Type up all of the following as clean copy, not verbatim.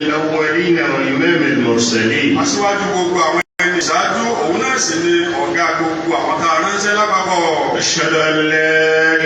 الأولين وإمام المرسلين. Aṣíwájú gbogbo àwọn ẹni ìṣáájú, òun náà sì ni ọ̀gá gbogbo àwọn tá a ránṣẹ́ lápapọ̀. أشهد أن لا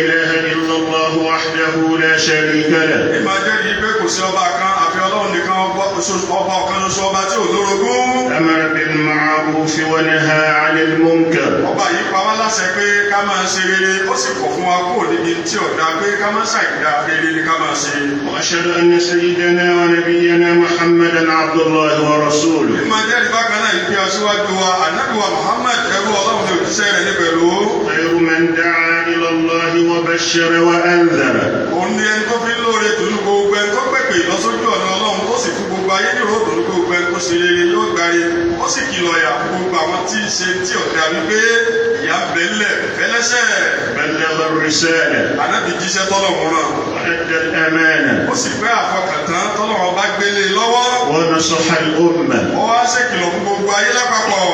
إله إلا الله وحده لا شريك له. Ìmọ̀ jẹ́rìí pé kò sí ọba kan àfi Ọlọ́run nìkan, ọba ọ̀kan ṣoṣo, ọba tí ò lórogún. أمر بالمعروف ونهى عن المنكر. Ọba yìí pa wá láṣẹ pé ká máa ṣe rere, ó sì kọ̀ fún wa kúrò níbi tí ò dáa pé ká má ṣàìdá, rere ni ká máa ṣe. وأشهد أن سيدنا ونبينا محمدا عبد الله ورسوله. Ìmọ̀ jẹ́rìí bákan náà yìí pé aṣíwájú wa, Ànábì wa Muhammad, ẹrú Ọlọ́run ní, òjíṣẹ́ rẹ̀ ní pẹ̀lú. خير من دعا إلى الله وبشر وأنذر. Òun ní ẹni tó fi ń lóore tòlú gbogbo ẹni tó pèpè lọ́sójú ọ̀nà Ọlọ́run, tó sì fún gbogbo ayé ní ròdùn, gbogbo ẹni tó ṣe rere yóò gbáre, ó sì kìlọ̀ yà fún gbogbo àwọn tí ń ṣe tí ò dáa wípé ìyà ń bẹ ńlẹ̀ fẹ́lẹ́ṣẹ̀. بلغ الرسالة. Ànábì jíṣẹ́ tọ́lọ́run rán. وأدى الأمانة. Ó sì pé àfọkàntán tọ́lọ́run bá gbélé lọ́wọ́. ونصح الأمة. Ó wá ṣèkìlọ̀ fún gbogbo ayé lápapọ̀.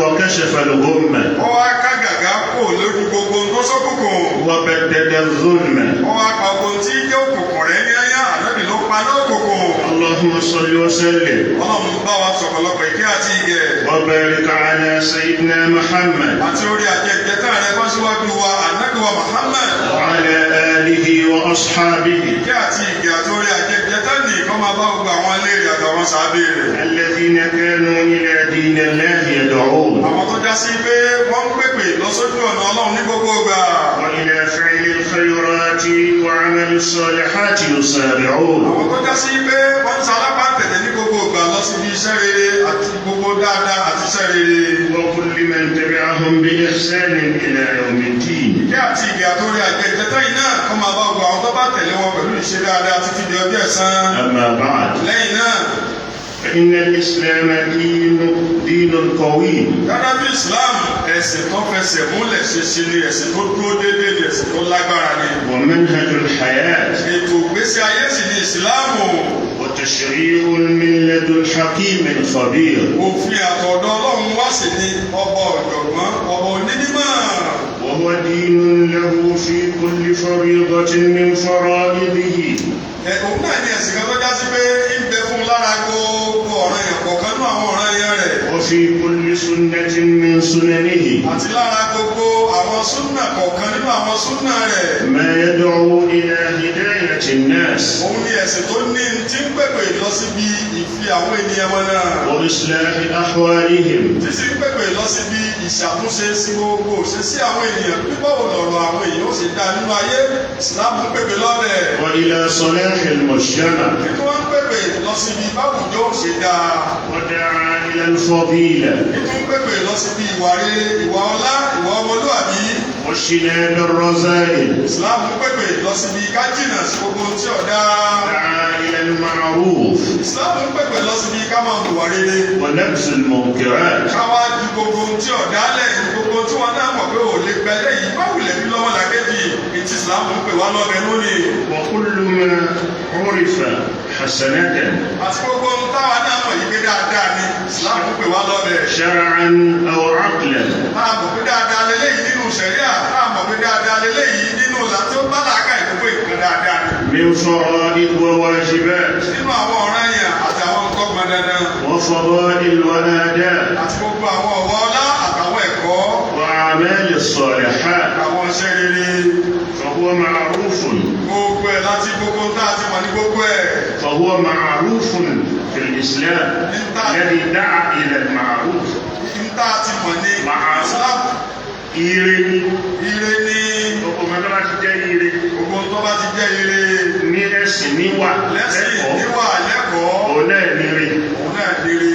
وكشف الغمة. Ó wá ká gàgá kò lójú gbogbo tó ṣókùnkùn. وبدد الظلم. Ó wá pa gbogbo tí jẹ́ òkùnkùn rẹ̀ ní ẹ̀yà. Ànábì ló pa ní òkùnkùn. اللهم صل وسلم Ọlọ́run bá wa sọ̀pọ̀lọpọ̀ ìkẹ́ àti ìgẹ̀ وبارك على سيدنا محمد àti orí àjẹjẹta rẹ̀ kọ́ síwájú wa, Ànábì wa Muhammad. وعلى آله وأصحابه Ìkẹ́ àti ìgẹ̀ àti orí àjẹjẹta ní kọ́ máa bá gbogbo àwọn ilé rẹ̀ àtàwọn sàábé rẹ̀. الذين كانوا إلى دين الله يدعون Àwọn tó já sí pé wọ́n ń pèpè lọ́sójú ọ̀nà Ọlọ́run ní gbogbo ìgbà. وإلى فعل الخيرات وعمل الصالحات يسارعون. Àwọn tó já sí pé wọ́n ń salápá tẹ̀tẹ̀ ní gbogbo ìgbà lọ síbi iṣẹ́ rere àti gbogbo dáadáa àti iṣẹ́ rere. وكل من تبعهم بإحسان إلى يوم الدين. Ìkẹ́ àti ìgẹ̀ àtòrí àjẹjẹta yìí náà kọ́ máa bá gbogbo àwọn tó bá tẹ̀lé wọn pẹ̀lú ìṣe dáadáa títí di ọjọ́ ẹ̀san. أما بعد، Lẹ́yìn náà, فإن الإسلام دين قوي. Dájú, Islam, ẹ̀sìn tó fẹsẹ̀ múlẹ̀ ṣinṣin ni, ẹ̀sìn tó dúró déédéé ni, ẹ̀sìn tó lágbára ni. ومنهج الحياة. Ètò ìgbésí ayé sì ni Ìsìláàmù. وتشريع من لدن حكيم خبير. Òfin àtọ̀dọ̀ Ọlọ́run wá sí ni, ọba ọ̀jọ̀gbọ́n, ọba onímọ̀. وهو دين له في كل فريضة من فرائضه Ẹ òun náà ní ẹ̀sìn kan tó já sí pé ń bẹ fún lára gbogbo ọ̀ràn yẹn kọ̀ọ̀kan nínú àwọn ọ̀ràn yẹn rẹ̀ وفي كل سنة من سننه àti lára gbogbo àwọn súnà kọ̀ọ̀kan nínú àwọn súnà rẹ̀. ما يدعو إلى هداية الناس Òun ní ẹ̀sìn tó ní tí ń pèpè lọ síbi ìfi àwọn ènìyàn mọ̀nà وإصلاح أحوالهم. tí sì ń pèpè lọ síbi ìṣàtúnṣe sí gbogbo òṣèṣí àwọn ènìyàn, bí báwo lọ̀rọ̀ àwọn èèyàn ó ṣe dá nínú ayé. Ìsìlámù ń pèpè lọ́bẹ̀. وإلى صلاح المجتمع. Kí wọ́n ń pèpè lọ síbi báwùjọ ó ṣe dáa. ودعا إلى الفضيلة Títún pèpè lọ síbi ìwà rere, ìwà ọlá, ìwà ọmọlúwàbí. واجتناب الرذائل. Ìsìlámù ń pèpè lọ síbi ká jìnà sí gbogbo tí ò dáa. دعا إلى المعروف Ìsìlámù ń pèpè lọ síbi ká máa hùwà rere ونبذ المنكرات. ká wá ju gbogbo tí ò dáa lẹ̀, gbogbo tí wọn náà mọ̀ pé ò lè gbẹ́lẹ́ yìí, báwo lè fi lọ́wọ́ làkejì ètí. Ìsìlámù ń pè wá lọ́bẹ̀ lónìí. وكل ما عرف حسنة Àti gbogbo ohun táwa náà mọ̀ yìí pé dáadáa ni, Ìsìlámù ń pè wá lọ́bẹ̀. شرعا أو عقلا Táà mọ̀ pé dáadáa leléyìí nínú ṣẹ̀ríà, táà mọ̀ pé dáadáa leléyìí nínú ìlà tí ó bá làákà ìgbogbo ìkan dáadáa ni. من فرائض وواجبات Nínú àwọn ọ̀ràn yẹn àti àwọn nǹkan gbọn dandan وفضائل وآداب àti gbogbo àwọn ọ̀wọ́ ọlá àtàwọn ẹ̀kọ́ وأعمال الصالحات àwọn iṣẹ́ rere. فهو معروف Gbogbo ẹ̀ láti gbogbo tá a ti mọ̀ ní gbogbo ẹ̀. فهو معروف في الإسلام الذي دعا إلى المعروف. Ní tá a ti mọ̀ ní Islam. Ire ni. Ire ní. Gbogbo ọmọ tó bá ti jẹ́ ire Gbogbo tó bá ti jẹ́ ire ní ẹ̀sìn, níwà, lẹ́sìn, lẹ́kọ̀ọ́, níwà, lẹ́kọ̀ọ́, òun náà ní ire òun náà níre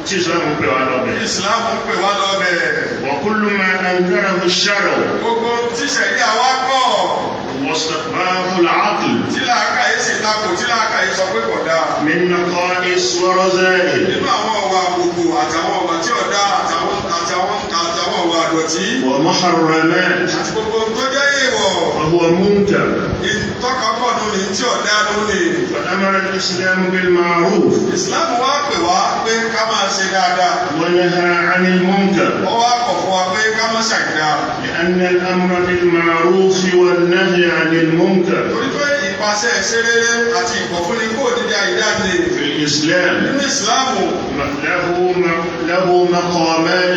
tí Islam ń pè wá lọ́bẹ̀. Islam ń pè wá lọ́bẹ̀. وكل ما أنكره الشرع Gbogbo tí ṣẹ̀ríà wá kọ̀ واستقباه العقل tí làákàyè sì takò, tí làákàyè sọ pé kò dáa من نقائص ورذائل nínú àwọn ọ̀wà àbùkù àtàwọn ọ̀wà tí ò dáa àtàwọn ọ̀wà àdọ̀tí ومحرمات àti gbogbo tó jẹ́ èèwọ̀ وهو منكر. Ìtọ́kọ̀kọ̀ nù ní tí ò dáa nù ní. فأمر الإسلام بالمعروف Islam wá pè wá pé ká máa ṣe dáadáa. ونهى عن المنكر. Ó wá kọ̀ fún wa pé ká má ṣàìdá. لأن الأمر بالمعروف والنهي عن المنكر Torí pé Ìpàṣẹ ìṣerere àti ìkọ̀fúnni kó níbi àìdá ni. في الإسلام Nínú Ìsìláàmù, له مقامان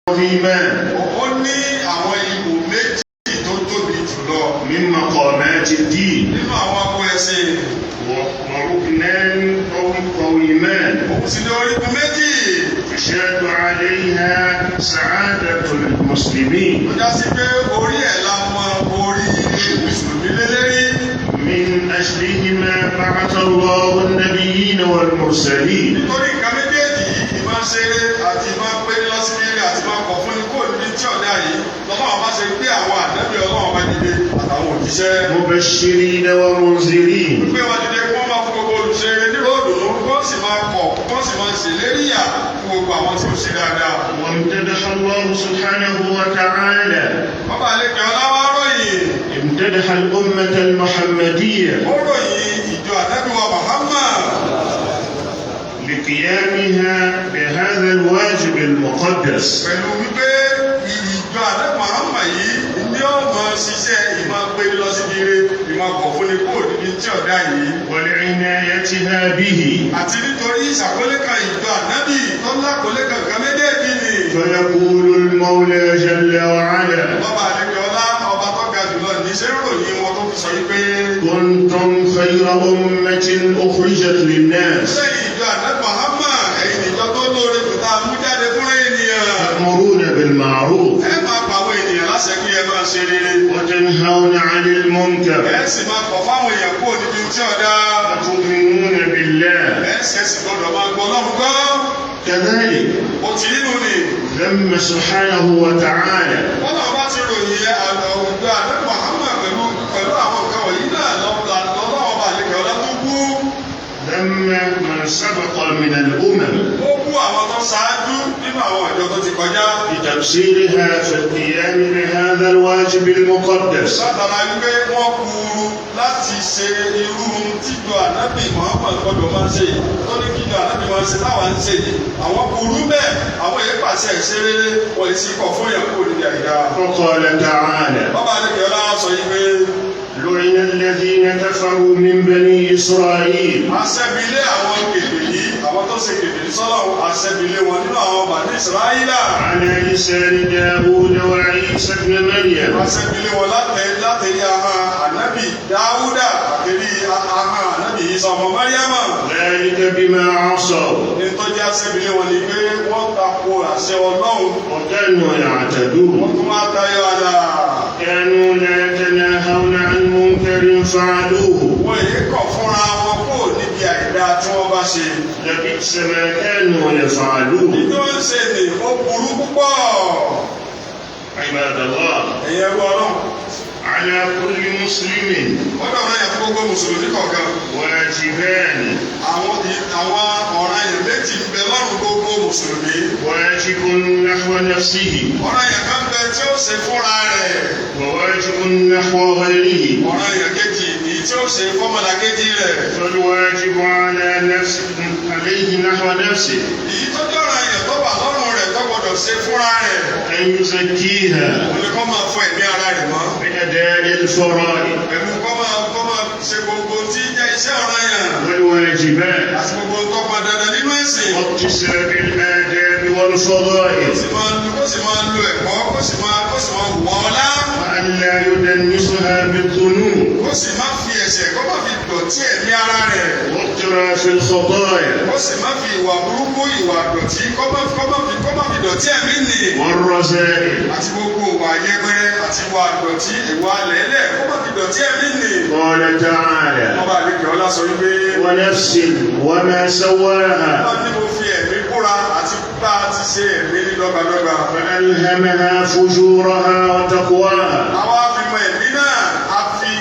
عظيمان ó ní àwọn ipò méjì tó tóbi jùlọ من مقامات الدين nínú àwọn akọ ẹ̀sìn. وركنان قويمان Òun sì ní orígun méjì تشاد عليها سعادة المسلمين tó já sí pé orí ẹ̀ la mọ orí mùsùlùmí lélẹ́rí. من أجلهما بعث الله النبيين والمرسلين. Nítorí nǹkan méjèèjì yìí, ìmọ̀ ṣeré àti ìmọ̀ pé lọ́sibírí àti ìmọ̀ kọ̀ fún ni kò níbi tí ọ̀dà yìí lọ́wọ́ bá ṣe gbé àwọn ànábì Ọlọ́run bá dìde àtàwọn òjíṣẹ́. مبشرين ومنذرين. Gbé wọn dìde kí wọ́n máa fún gbogbo olùṣeré nírò òdùnnú, kí wọ́n sì máa kọ̀, kí wọ́n sì máa ṣèlérí ìyà fún gbogbo àwọn tí ò ṣe dáadáa. وامتدح الله سبحانه وتعالى Ọba àlekè ọlá wá ròyìn. امتدح الأمة المحمدية Ó ròyìn ìjọ ànábì wa Muhammad لقيامها بهذا الواجب المقدس. Pẹ̀lú wípé ìjọ ànábì Muhammad yìí ní ọmọ ṣiṣẹ́ ìmọ̀ pé lọ síbi ire, ìmọ̀ kọ̀ fún ni kúrò níbi tí ọ̀dà yìí. ولعنايتها به. Àti nítorí ìṣàkólé kan ìjọ ànábì tó lákòólé kan nǹkan méjèèjì ni. فيقول المولى جل وعلا: Ọba àlekè ọlá, ọba tó ga jùlọ ní ṣe ń ròyìn wọn tó fi sọ yìí pé: كنتم خير أمة أخرجت للناس Sẹ́yìn ìjọ ànábì Muhammad, ẹ̀yin ìjọ tó lóore jù tá a mú jáde fún ènìyàn. تأمرون بالمعروف Ẹ máa pa àwọn ènìyàn láṣẹ kí ẹ máa ṣe rere. وتنهون عن المنكر Ẹ sì máa kọ̀ fáwọn èèyàn kúrò níbi tí ọ̀dà. وتؤمنون بالله. Ẹ sì gbọ́dọ̀ máa gbọ́ Ọlọ́run gbọ́. كذلك Ó ti nínú ni. ذم سبحانه وتعالى Wọ́n náà bá ti ròyìn ìjọ ànábì Muhammad pẹ̀lú àwọn nǹkan wọ̀nyí náà lọ́wọ́ ọba àlekè ọlá tó kú. ذم من سبق من الأمم Ó bú àwọn tó ṣáájú nínú àwọn ìjọ tó ti kọjá. بتقصيرها في القيام بهذا الواجب المقدس. Látara wípé wọ́n kúrú láti ṣe irú tíjọ ànábì Muhammad gbọ́dọ̀ máa ṣe yìí, tó ní kíjọ ànábì máa ṣe táwa ń ṣe yìí, àwọn kúrú bẹ́ẹ̀, àwọn èyí pàṣẹ ìṣe rere, wọ́n yìí sì kọ̀ fún yẹn kúrò níbi àyíká. فقال تعالى: Bàbá àlejò ọlá sọ yìí pé: لعن الذين كفروا من بني إسرائيل Aṣẹ́bilé àwọn kèfèrí, àwọn tó ṣe kèfèrí sọ́lọ́run, aṣẹ́bilé wọn nínú àwọn Bani Ísíráélà. على لسان داود وعيسى ابن مريم. Aṣẹ́bilé wọn látẹ̀rí ahọ́n ànábì Dáúdà àtẹ̀rí ahọ́n ànábì Ìsá ọmọ Máríámà. ذلك بما عصوا Ní tó jẹ́ aṣẹ́bilé wọn ni pé wọ́n tako àṣẹ Ọlọ́run. وكانوا Wọ́n يعتدون. tún wá tayọ àlà. كانوا لا يتناهون عن منكر فعلوه. Wọ́n èyí kọ̀ fúnra wọn kó níbi àìdá tí wọ́n bá ṣe. لبئس ما كانوا يفعلون. Ní tí wọ́n ń ṣe ni ó burú púpọ̀. عباد الله، Ẹ̀yin ẹrú Ọlọ́run, على كل مسلم wọ́n dọ̀rọ̀ yẹn fún gbogbo mùsùlùmí kọ̀ọ̀kan. واجبان. Àwọn ọ̀ràn yẹn méjì ń bẹ lọ́rùn gbogbo mùsùlùmí. واجب نحو نفسه Ọ̀ràn yẹn kan bẹ tí ó ṣe fúnra rẹ̀. وواجب نحو غيره. Ọ̀ràn yẹn kejì èyí tí ó ṣe fọ́mọlàkejì rẹ̀. فالواجب على نفسه عليه نحو نفسه Èyí tó jọ̀ràn yẹn tó wà lọ́rùn rẹ̀ tó gbọdọ̀ ṣe fúnra rẹ̀. أن يزكيها Òun ni kó máa fọ ẹ̀mí ara rẹ̀ mọ́. بأداء الفرائض Pẹ̀lú kó máa ṣe gbogbo tí jẹ́ iṣẹ́ ọ̀ràn yẹn. والواجبات Àti gbogbo tó pọn dandan nínú ẹ̀sìn. واكتساب الآداب والفضائل Kó sì máa lo ẹ̀kọ́, kó sì máa wọ̀ ọlá. وأن لا يدنسها بالذنوب Kó sì má fi ẹ̀ṣẹ̀, kó má fi dọ̀tí ẹ̀mí ara rẹ̀. واقتراف الخطايا Kó sì má fi ìwà burúkú, ìwà dọ̀tí, kó má fi dọ̀tí ẹ̀mí nì. والرذائل. Àti gbogbo ìwà yẹpẹrẹ àti ìwà dọ̀tí, ìwà lẹ́lẹ̀, kó má fi dọ̀tí ẹ̀mí nì. قال تعالى: Ọba àlejò ọlá sọ wípé: ونفس وما سواها. Wọ́n ní mo fi ẹ̀mí búra àti bá a ti ṣe ẹ̀mí ní dọ́gbadọ́gba. فألهمها فجورها وتقواها. Àwa fi mọ ẹ̀mí náà, a fi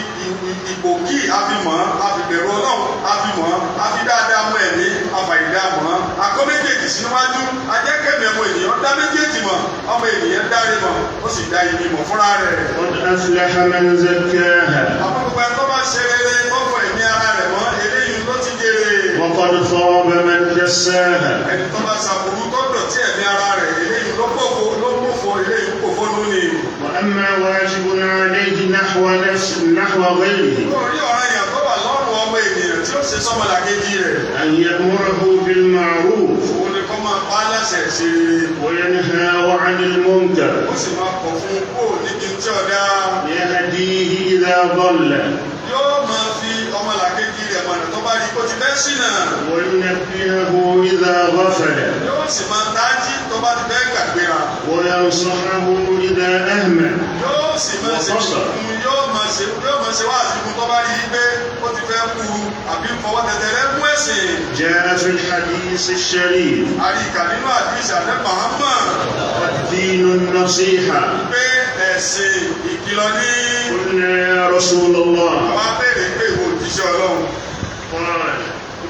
ìgbòkì, a fi mọ̀, a fi bẹ̀rù Ọlọ́run, a fi mọ̀, a fi dáadáa mọ ẹ̀mí, a fà ìdá mọ̀. A kó méjèèjì síwájú, a jẹ́ kẹ́mi ọmọ ènìyàn dá méjèèjì mọ̀, ọmọ ènìyàn dáre mọ̀, ó sì dá ibi mọ̀ fúnra rẹ̀. قد أفلح من زكاها. Àwọn gbogbo ẹni tó bá ṣe rere tó fọ ẹ̀mí ara rẹ̀ mọ́, eléyìí ló ti jèrè. وقد خاب من دساها. Ẹni tó bá ṣàbùrú tó dọ̀tí ẹ̀mí ara rẹ̀, eléyìí ló pòfo, ló pòfo, eléyìí pòfo lónìí. وأما واجب عليه نحو نفس نحو غيره Orí ọ̀ràn yẹn tó wà lọ́rùn ọmọ ènìyàn tí ó ṣe sọ́mọlàkejì rẹ̀. أن يأمره بالمعروف Òun ni kó máa pa á láṣẹ ṣe rere. وينهاه عن المنكر Ó sì máa kọ̀ fún un kó níbi tí ọ̀dà. يهديه إذا ضل Yóò máa fi ọmọlàkejì rẹ̀ mọ̀nà tó bá rí kó ti fẹ́ ṣìnà. وينبهه إذا غفل Yóò sì máa tají tó bá ti fẹ́ gbàgbéra. وينصحه إذا أهمل Yóò sì máa ṣe fún yóò máa ṣe wáàsí fún tó bá rí i pé ó ti fẹ́ kúrú àbí ń fọwọ́ tẹ̀tẹ̀rẹ́ mú ẹ̀sìn. جاء في الحديث الشريف Àríkà nínú àdìsí àdé Muhammad الدين النصيحة pé ẹ̀sìn ìkìlọ̀ ní. قلنا يا رسول الله Àwa béèrè pé ìwọ òjíṣẹ́ Ọlọ́run. قال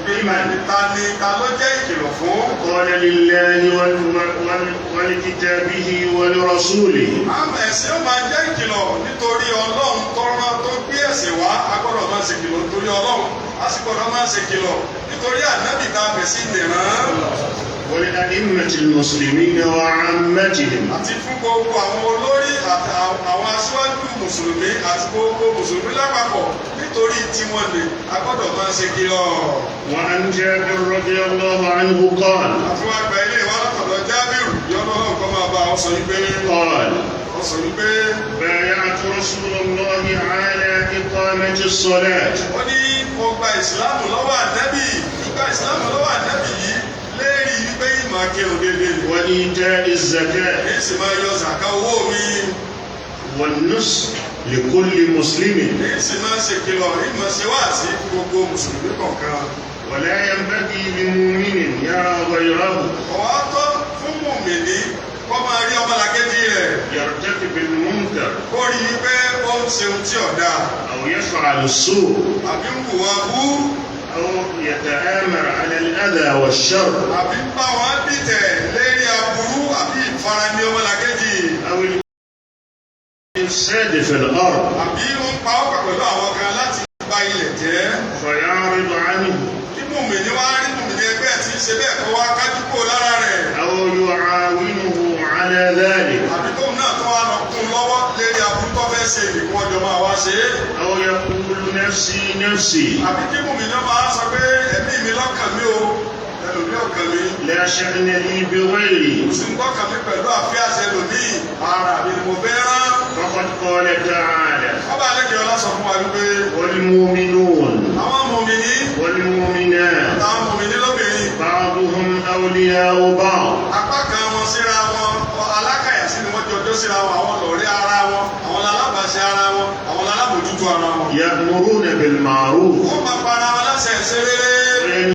لمن؟ Ta ni ta ló jẹ́ ìkìlọ̀ fún? قال لله ولكتابه ولرسوله. Àmọ́ ẹ̀sìn ó máa jẹ́ ìkìlọ̀ nítorí Ọlọ́run tó rán tó gbé ẹ̀sìn wá. A gbọ́dọ̀ máa ṣe kìlọ̀ nítorí Ọlọ́run. A sì gbọ́dọ̀ máa ṣe kìlọ̀ nítorí ànábì tá a fẹ̀ sí nìran. ولأئمة المسلمين وعامتهم. Àti fún gbogbo àwọn olórí àti àwọn aṣáájú mùsùlùmí àti gbogbo mùsùlùmí lápapọ̀ nítorí tiwọn ni a gbọ́dọ̀ máa ṣe kìlọ̀. وعن جابر رضي الله عنه قال Àti wá gba ilé wa látọ̀dọ̀ Jábìrù yọ́nà Ọlọ́run kọ́ máa bá ọ sọ wípé قال ọ sọ wípé بايعت رسول الله على إقامة الصلاة ó ní mo gba ìsìláàmù lọ́wọ́ ànábì ìgbà ìsìláàmù lọ́wọ́ ànábì yìí lérí wípé ìmọ̀ kírun déédéé ni. وإيتاء الزكاة Èyí sì máa yọ zàká owó mi. والنصح لكل مسلم. Èyí sì máa ṣe kìlọ̀ ìmọ̀ ṣe wáàsí fún gbogbo mùsùlùmí kọ̀ọ̀kan. ولا ينبغي لمؤمن يرى غيره Ọ̀wá tọ́ fún mùmìnì kó máa rí ọmọlàkejì rẹ̀ يرتكب المنكر kó rí i pé ó ń ṣe ohun tí ò dáa أو يفعل السوء àbí ń hùwà bú أو يتآمر على الأذى والشر àbí ń bá wọn dìtẹ̀ lérí aburú àbí ìfarani ọmọlàkejì أو الإفساد في الأرض àbí ń pa ọ́ pẹ̀lú àwọn kan láti ba ilẹ̀ jẹ́. فيعرض عنه Kí mùmìnì wá rí mùmìnì ẹgbẹ́ tí ń ṣe bẹ́ẹ̀ kó wá kájú kó lára rẹ̀ أو يعاونه على ذلك àbí tóun náà tó wá lọ kún lọ́wọ́ lérí aburú tó fẹ́ ṣe ìdìbò ọjọ́ máa wá ṣe é. أو يقول نفسي نفسي Àbí kí mùmìnì máa sọ pé ẹ̀mí mi lọ́kàn mi o, ẹlòmí ọ̀kàn mi. لا شأن لي بغيري. Kò sí ń tọ́kàn mi pẹ̀lú àfíàṣẹ lòmíì, ara mi ni mo fẹ́ rán. فقد قال تعالى Ọba àlejò ọlá sọ fún wa wípé والمؤمنون àwọn mùmìnì والمؤمنات àtàwọn mùmìnì lóbìnrin بعضهم أولياء بعض apá kan wọn síra wọn alákàyàsí ni wọ́n jọjọ́ síra wọn, àwọn lọ̀rẹ́ ara wọn, àwọn alábàáṣe ara wọn, àwọn alábòjútó ara wọn. يأمرون بالمعروف Wọ́n máa para wọn láṣẹ ìṣe rere.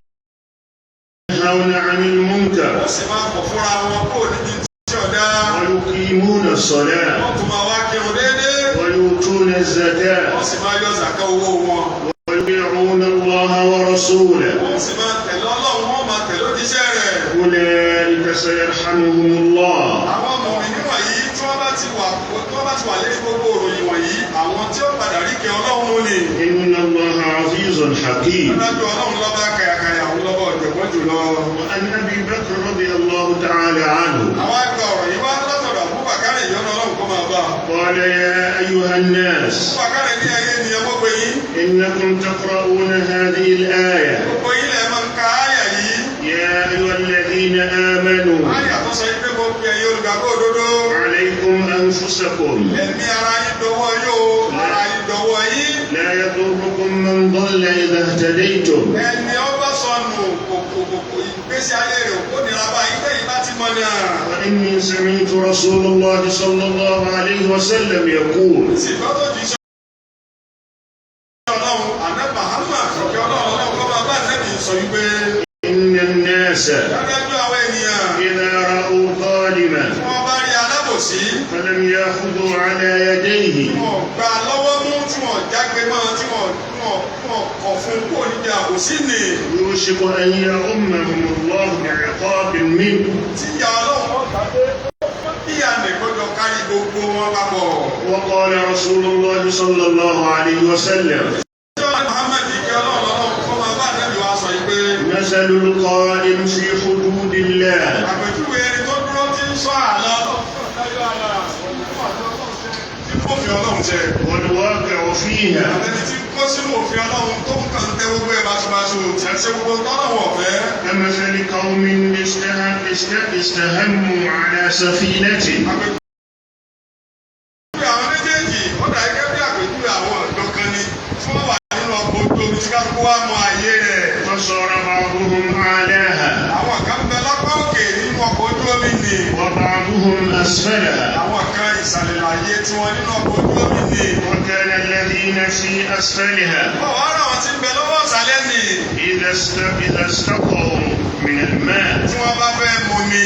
وينهون عن المنكر Wọ́n sì máa kọ̀ fúnra wọn kó níbi tí ọ̀dá. ويقيمون الصلاة Wọ́n tún máa wá kírun déédéé. ويؤتون الزكاة Wọ́n sì máa yọ zàká owó wọn. ويطيعون الله ورسوله Wọ́n sì máa tẹ̀lé Ọlọ́run, wọ́n máa tẹ̀lé òjíṣẹ́ rẹ̀. أولئك سيرحمهم الله. Àwọn mùmínì wọ̀nyí tí wọ́n bá ti wà tí wọ́n bá ti wà lérí gbogbo òròyìn wọ̀nyí, àwọn tí ó padà rí kẹ́ Ọlọ́run ni. إن الله عزيز حكيم. Dájú Ọlọ́run lọ́ba kàyàkàyà, òun lọ́ba ọ̀jọ̀gbọ́n jùlọ. وعن أبي بكر رضي الله تعالى عنه Àwọn àgbà ọ̀rọ̀ yìí wá látọ̀dọ̀ Abubakar ìyọ́nú Ọlọ́run kó máa bá a. قال يا أيها الناس Abubakar ní ayé ni ẹ mọ́ pé yín. إنكم تقرؤون هذه الآية Gbogbo yín lẹ máa ń ka áyà yìí. يا أيها الذين آمنوا Áyà tó sọ yín pé mo pe ẹ̀yin olùgbàgbọ́ òdodo. عليكم أنفسكم Ẹ̀mí ara yín dọwọ́ yín o, ara yín dọwọ́ yín. لا يضركم من ضل إذا اهتديتم. Ẹni ọba sọnù kò kò kò kò ìgbésí ayé rẹ̀ kò nira bá yín tẹ̀yìn bá ti mọ̀ náà. وإني سمعت رسول الله صلى الله عليه وسلم يقول Ṣùgbọ́n tó ti ṣe Ọlọ́run, àná Muhammad, ọ̀kẹ́ Ọlọ́run Ọlọ́run kọ́ máa bá ànábì sọ wípé إن الناس dájú àwọn ènìyàn إذا رأوا ظالما tí wọ́n bá rí alábòsí فلم يأخذوا على يديه tí wọ́n gbà lọ́wọ́ mú tí wọ́n jágbe mọ́ tí wọ́n tí wọ́n tí wọ́n kọ̀ fún kúrò níbi àbòsí nì يوشك أن يؤمهم الله بعقاب منه. Tí ìyá Ọlọ́run wọ́n gbàgbé ìyá nìkan jọ kárí gbogbo wọn papọ̀. وقال رسول الله صلى الله عليه وسلم Ṣé Muhammad ìkẹ́ Ọlọ́run Ọlọ́run kọ́ máa bá ànábì wa sọ wípé مثل القائم في حدود الله àpèjúwe ẹni tó dúró tí ń sọ àlọ́ Ọlọ́run. mọ́fin Ọlọ́run ṣẹ. والواقع فيها. Àtẹni tí ń kó sínú òfin Ọlọ́run tó ń kàn tẹ gbogbo ẹ̀ báṣubàṣu tí ń ṣe gbogbo tọ́lọ́wọ̀ ọ̀fẹ́. كمثل قوم استهموا على سفينة. Àpèjúwe àwọn méjèèjì ó dà gẹ́gẹ́ bí àpèjúwe àwọn ọ̀dọ́ kan ni tí wọ́n wà nínú ọkọ̀ ojú omi tí kálukú wá mọ ààyè rẹ̀. فصار بعضهم أعلاها. Àwọn kan bẹ lápá òkè nínú ọkọ̀ ojú omi nì. وبعضهم أسفلها. Àwọn kan ìsàlẹ̀ láàyè tiwọn nínú ọkọ̀ ojú omi nì. وكان الذين في أسفلها Ọ̀wọ́ ara wọn ti ń bẹ lọ́wọ́ ìsàlẹ̀ nì. إذا استقوا من الماء Tí wọ́n bá fẹ́ mumi,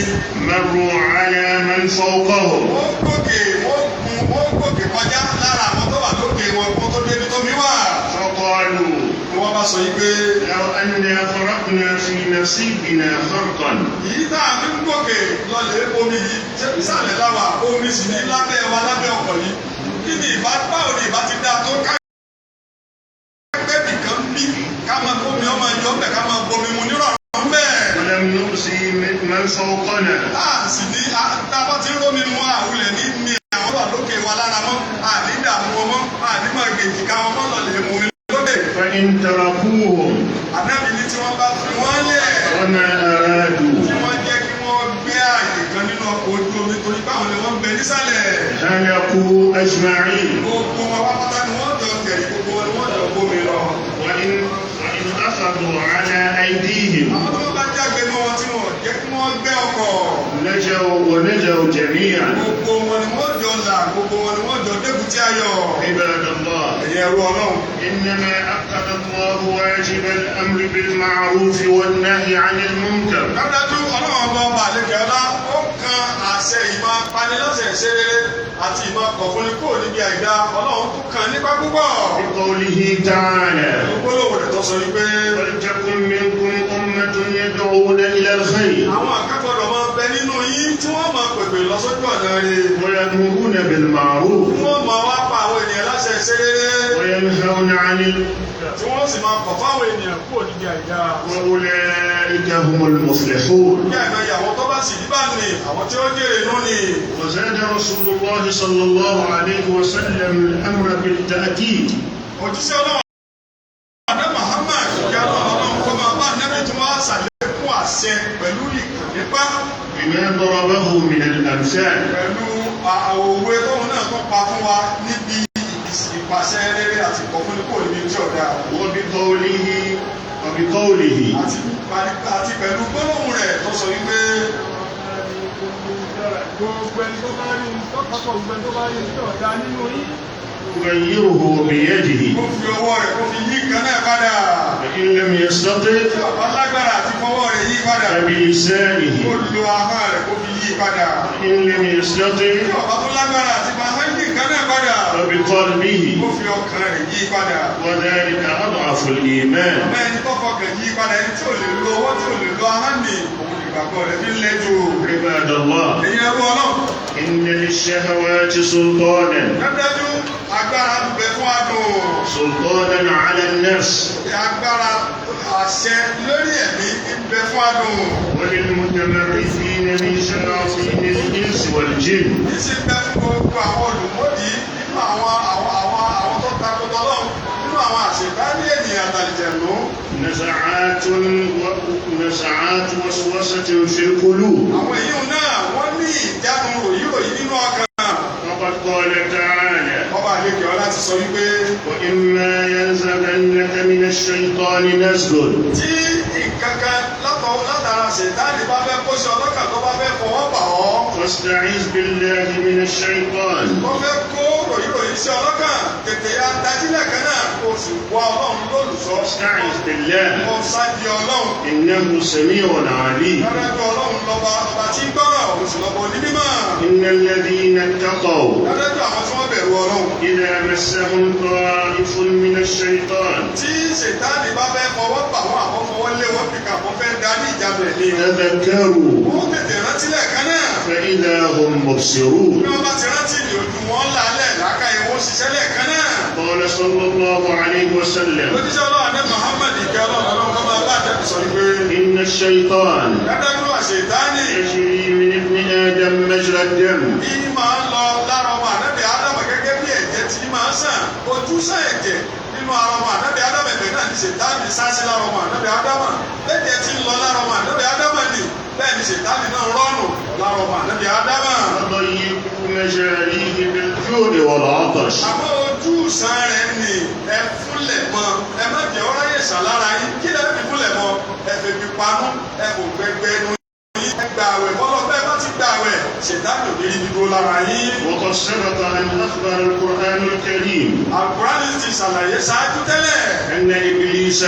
مروا على من فوقهم. wọ́n gòkè wọ́n gun wọ́n gòkè kọjá lára àwọn tó wà lókè wọn kó tó débi tó mi wà. فقالوا Ni wọ́n bá sọ yìí pé لو أنا فرقنا في نصيبنا خرقا. yìí tá a fi ń gòkè lọlẹ̀ omi yìí ṣé ìsàlẹ̀ láwà omi sì ní lábẹ́ wa lábẹ́ ọkọ̀ yìí. Kí ni ìbá báwo ni ìbá ti dáa tó ká gbẹ́ nìkan bí ká máa bómi ọmọ ẹjọ́ bẹ̀ ká máa bomi mu nírọ̀rùn bẹ́ẹ̀. ولم نؤذي من فوقنا. Tá a sì ní tá a bá ti ń rómi mu àwùlẹ̀ ní ní àwọn wà lókè wa lára mọ́ àní dààmú wọn mọ́ àní máa gèjì ká wọn mọ́ lọlẹ̀ mú mi lókè. فإن تركوهم Ànábì ní tí wọ́n bá fi wọ́n lẹ̀ وما أرادوا tí wọ́n jẹ́ kí wọ́n gbé àyè kan nínú ọkọ̀ ojú omi torí báwọn ni wọ́n ń bẹ nísàlẹ̀. هلكوا أجمعين. Gbogbo wọn pápátá ni wọ́n jọ tẹ̀lé gbogbo wọn ni wọ́n jọ gbómi lọ. وإن أخذوا على أيديهم Àwọn tó bá jágbe mọ́ wọn tí wọ́n jẹ́ kí wọ́n gbé ọkọ̀. نجوا ونجوا جميعا. Gbogbo wọn ni wọ́n jọ là gbogbo wọn ni wọ́n jọ débùtì ayọ̀. عباد الله، Ẹ̀yin ẹrú Ọlọ́run. إنما أكد الله واجب الأمر بالمعروف والنهي عن المنكر Dájúdájú Ọlọ́run ọba ọba àlejò ọlá ó kan àṣẹ ìmọ̀ apanilọ́sẹ̀ ṣe rere àti ìmọ̀ kọ̀fúnni kúrò níbi àìdá Ọlọ́run tún kan nípa púpọ̀. بقوله تعالى: Gbólóhùn rẹ̀ tó sọ wípé ولتكن منكم أمة يدعون إلى الخير àwọn akẹ́kọ̀ọ́ máa bẹ nínú yín tí wọ́n máa pèpè lọ sójú ọ̀nà rẹ̀. ويأمرون بالمعروف Wọ́n máa wá pa àwọn ènìyàn láṣẹ ṣe rere وينهون عن tí wọ́n sì máa kọ̀ fáwọn ènìyàn kúrò níbi àìdá. وأولئك هم المفلحون. Bí àìmọye àwọn tó bá sì rí bá ní àwọn tí ó jèrè nú ni. وزاد رسول الله صلى الله عليه وسلم الأمر بالتأكيد Òjíṣẹ́ Ọlọ́run Adé Muhammad kí Ọlọ́run kó máa bá Nẹ́bí tí wọ́n á ṣàlékún àṣẹ pẹ̀lú ìkànnìpá بما ضربه من الأمثال. pẹ̀lú òwe tóun náà tó pa fún wa níbi ìpàṣẹ rere àti ìkọ̀fúnni kò níbi tí ọ̀dà. وبقوله Àti pẹ̀lú gbólóhùn rẹ̀ tó sọ wípé Gbogbo ẹni tó bá rí tọ́kọ̀ gbogbo ẹni tó bá rí tí ọ̀dà nínú yín. يغيره بيده. Kó fi ọwọ́ rẹ̀ kó fi yí nǹkan náà padà. فإن لم يستطع Tí ọ̀bá lágbára àti fọwọ́ rẹ̀ yí padà. فبلسانه. Kó lo ahọ́n rẹ̀ kó fi yí padà. فإن لم يستطع Tí ọ̀bá tó lágbára àti fahọ́n yí nǹkan náà padà. فبقلبه. Kó fi ọkàn rẹ̀ yí padà. وذلك أضعف الإيمان. Ọmọ ẹni tó fọkàn yí padà ẹni tí ò lè lo ọwọ́ tí ò lè lo ahọ́n ni òun ìgbàgbọ́ rẹ̀ fi ń le jù. عباد الله، Èyí ẹrú Ọlọ́run. إن للشهوات سلطانا Dájúdájú agbára ń bẹ fún adùn. سلطانا على النفس. Agbára àṣẹ lórí ẹ̀mí ń bẹ fún adùn. وللمتمردين من شياطين الإنس والجن. Yìí sì ń bẹ fún gbogbo àwọn olùmọ́dì nínú àwọn tó takò tọ́lọ́run nínú àwọn àṣetánì ènìyàn àtàlìjẹ̀nú. نزعات نزعات وسوسة في القلوب. Àwọn èyí náà wọ́n ní ìjánu ròyìnròyìn nínú ọkàn. وقد قال تعالى: Ọba àlekè ọlá ti sọ wípé وإما ينزغنك من الشيطان نزغ tí nǹkan kan látọ̀ látara ṣètánì bá fẹ́ kó sí ọlọ́kàn tó bá fẹ́ fọwọ́ bà ọ́. فاستعذ بالله من الشيطان. Wọ́n fẹ́ kó ròyìnròyìn sí ọlọ́kàn tètè ya tajílẹ̀ kan náà kó o sì wá Ọlọ́run lólùṣọ́. فاستعذ بالله Kó o sádi Ọlọ́run. إنه سميع عليم. Dájúdájú Ọlọ́run lọ́ba ọba tí ń gbọ́rọ̀ òun sì lọ́ba onímọ̀. إن الذين اتقوا Dájúdájú àwọn tí wọ́n bẹ̀rù Ọlọ́run. إذا مسهم طائف من الشيطان Tí ṣètánì bá fẹ́ fọwọ́ bà wọ́n àbọ̀ fọwọ́ lé wọn kíkà wọ́n fẹ́ darí ìjánu ẹ̀ ní wọn. تذكروا Wọ́n tètè rántí lẹ́ẹ̀kan náà. فإذا هم مبصرون. Bí wọ́n bá ti rántí ní ojú wọn lálẹ́ làákàyè wọn ṣiṣẹ́ lẹ́ẹ̀kan náà. قال صلى الله عليه وسلم: Lójíṣẹ́ Ọlọ́run ní Muhammad ìkẹ́ Ọlọ́run Ọlọ́run kọ́ máa bá àjẹkù sọ wípé إن الشيطان dájúdájú àṣetánì يجري من ابن آدم مجرى الدم. yìí máa ń lọ lára ọmọ ànábì Ádámù gẹ́gẹ́ bí Ojúsàn ẹ̀jẹ̀ nínú ara ọmọ ànábì Ádámà, ẹ̀bẹ̀ náà ní ṣètáàní sáṣí lára ọmọ ànábì Ádámà. Bẹ́ẹ̀ ti ń lọ lára ọmọ ànábì Ádámà ni, bẹ́ẹ̀ ni ṣètáàní náà rọ́ọ̀nù lára ọmọ ànábì Ádámà. وضيقوا مجاريه بالجوع والعطش. Àmọ́ ojúsàn rẹ̀ ni ẹ fúnlẹ̀ mọ́, ẹ má jẹ́ ọ́ ráyè sàlára yín. Kí lẹ́ẹ̀ fi fúnlẹ̀ mọ́? Ẹ febi panú, ẹ kò gbẹgbẹ nu yín, ẹ gbà àwẹ̀ bọ́lọ́. Bẹ́ẹ̀ bá ti gbà àwẹ̀, ṣètáàní ò ní rí dúró lára yín. وقد سبق أن أخبر القرآن الكريم Àkùránì ti ṣàlàyé ṣáájú tẹ́lẹ̀ أن إبليس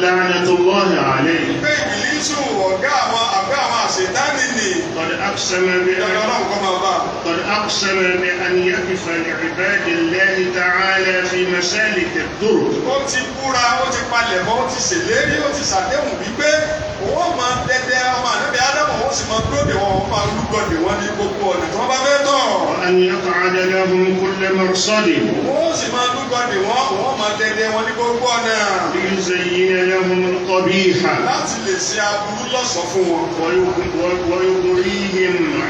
لعنة الله عليه pé Ìbílísù, ọ̀gá àwọn àgbẹ̀ àwọn àṣetánì nì, قد أقسم ìjọba بأن Ọlọ́run kọ́ máa bá a. قد أقسم بأن يقف لعباد الله تعالى في مسالك الطرق. Ó ti búra, ó ti palẹ̀ mọ́, ó ti ṣèlérí, ó ti ṣàdéhùn wípé òun ó máa dẹdẹ ọmọ ànábì Ádámù, òun sì máa dúró dè wọ́n, òun máa lúgọ dè wọ́n ní gbogbo ọ̀nà tí wọ́n bá fẹ́ tọ̀. وأن يقعد لهم كل مرصد. Òun ó sì máa lúgọ dè wọ́n, òun ó máa dẹdẹ wọn ní gbogbo ọ̀nà ليزين لهم القبيح láti lè ṣe aburú lọ́ṣọ̀ọ́ fún wọn. ويغريهم